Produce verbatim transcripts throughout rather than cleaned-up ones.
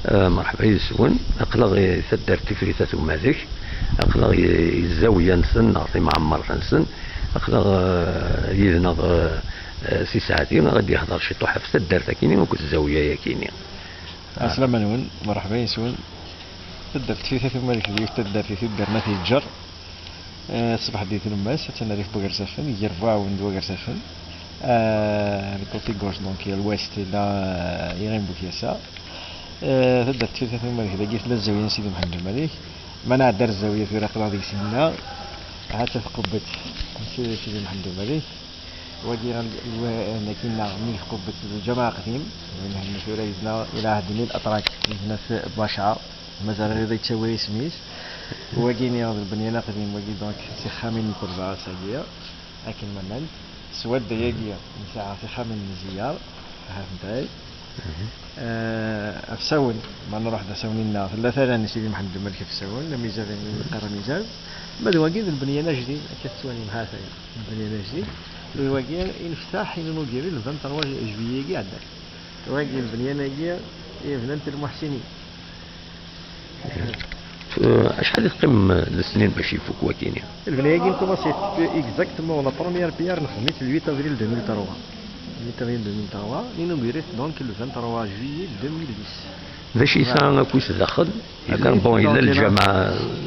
Eh, merḥba yis-wen. Aql-aɣ i taddart Tifrit At Umalek. Aql-aɣ i, i zzawya-nsen neɣ timɛemmert-nsen. Aql-aɣ, eh, yid-neɣ, eh, eh, Si Saɛdi, ad d-yehder ciṭuḥ ɣef taddart-akini akked zzawya-yakini. Ɛeslama-nwen, merḥba yis-wen. Taddart Tifrit At Umalek d yiwet taddart i tuddar n At Yeǧǧer. Eh, ṣṣbeḥ di tlemmast, attan rrif n Wagersafen, gar Buɛawen d Wagersafen. Eh, le côté gauche, donc, à l'ouest, yella, eh, iɣim Bukyasa. Eh, taddart Tifrit At Umalek, dagi tella zzawya n Sidi Mḥend Umalek. Ma nɛedda ar zzawya tura, aql-aɣ deg-s dinna. Ha-tt-a tqubbet n Si-, Sidi Mḥend Umalek. Wagi ɣel-, lwa-, naki-nneɣ mi tqubbet d lǧameɛ aqdim, lwaḥid tura yezna ila ɛehd-nni n Atrak, yezna s Bacɛa, mazal ɣir da yettawi isem-is. Wagi-nni d lbenyan aqdim, wagi donc tixxamin n ṭṭelba ass-agi, akken ma llant. S wadda-yagi nesɛa tixxamin n zziyar, ha-tent-ay. Eh, Afsawen, ma nruḥ d Asawen-inna, tella tala n Sidi Mḥend Umalek Afsawen, amizab i neqqar amizab. Ma d wagi d lbenyan ajdid, akka tettwalim, ha-t-aya, lbenyan ajdid. D wagi i neftaḥ, i nunugir, le vingt-trois juillet-agi iɛeddan. D wagi lbenyan-agi i bnant lmuḥsinin. Eh, acḥal i teqqimem d snin bac ifuk wakini? Lbenyan-agi nkumaṣi-t exactement la première pierre, nexdem-itt le huit avril deux mille trois. Le huit avril deux mille trois, inauguré-t donc le vingt-trois juillet deux mille dix. D acu yesɛa akk-is daxel? Akken, bon, yella donc, lǧameɛ,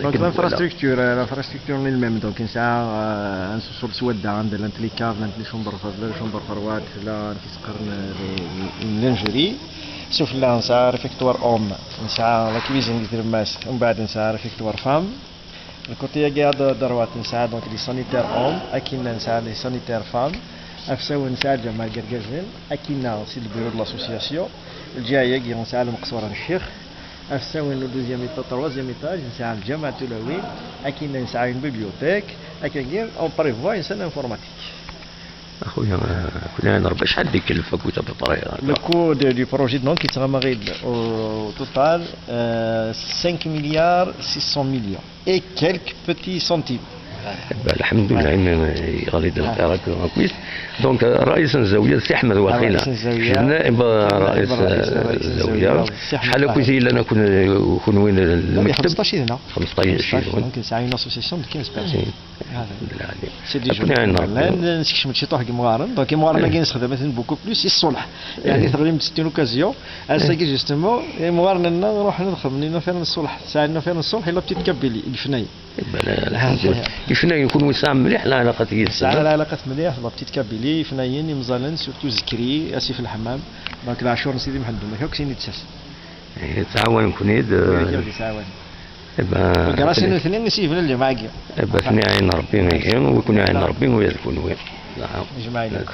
donc, akken l'infrastructure, euh, l'infrastructure en elle-même, donc, nesɛa, euh, un sous-sol s wadda, anda llant les caves, llant les chambres, les chambres froides, llant les, les, les lingeries. Sufella nesɛa réfectoire homme, nesɛa la cuisine di tlemmast, umbeɛd nesɛa réfectoire femme. Lkuṭi-agi ad, ad droite nesɛa donc les sanitaires hommes, akkin nesɛa les sanitaires femmes, afsawen nesɛa lǧameɛ n yergazen, akkin c'est le bureau de l'association, lǧiha-agi nesɛa lmeqsura n ccix, afsawen au deuxième étage, troisième étage, nesɛa lǧameɛ n tulawin, akkin nesɛa une bibliothèque, akkagi on prévoit une salle informatique. Axuya, eh, kul ayen Rebbi, acḥal d-ikellef akkit à peu près? Le coût de, du projet, donc, yettɣama ɣid au total, euh, cinq milliards six cents millions et quelques petits centimes. Bah, lḥemdullah, imi yeɣli-d lxir akk, akkit. Donc, euh, ṛṛayes n zzawya d Si Ḥmed Waxila. Ṛṛayes n zzawya. Ṛṛayes n zzawya. Acḥal akkit i yellan akk kunwi n lmekteb? Xmesṭac yid-neɣ. Xmesṭac yid-neɣ. Donc, c'est une association de quinze personnes. C'est des jeunes. Llan, nsekcem-d ciṭuḥ deg yimɣaren. Donc, imɣaren-agi nessexdam-iten beaucoup plus i ṣṣulḥ. Yeɛni, teɣlim-d c'est une occasion. Ass-agi, justement, imɣaren-nneɣ ruḥen ad xedmen une affaire n ṣṣulḥ. Sɛan une affaire n ṣṣulḥ i la petite Kabylie, deg Fnayen. Ifnayen, kunwi tesɛam mliḥ lɛalaqat yid-sen? Sɛan lɛalaqat mliḥ, la petite Kabylie, Ifnayen, imẓanen, surtout Zekri, Asif Lḥemmam. Donc, d Ɛacur n Sidi Mḥend Umek, akk sin i d-ttasen. Eh, ttɛawanen-ken-id, eh. Wid akk i ɣ-d-yettɛawanen. Eh ben, grâce i nutni i s-yebna lǧameɛ-agi. Eh ben, ad ten-iɛin Rebbi, ihi, wi ken-iɛin Rebbi, ula d kunwi. Jmaɛin akk.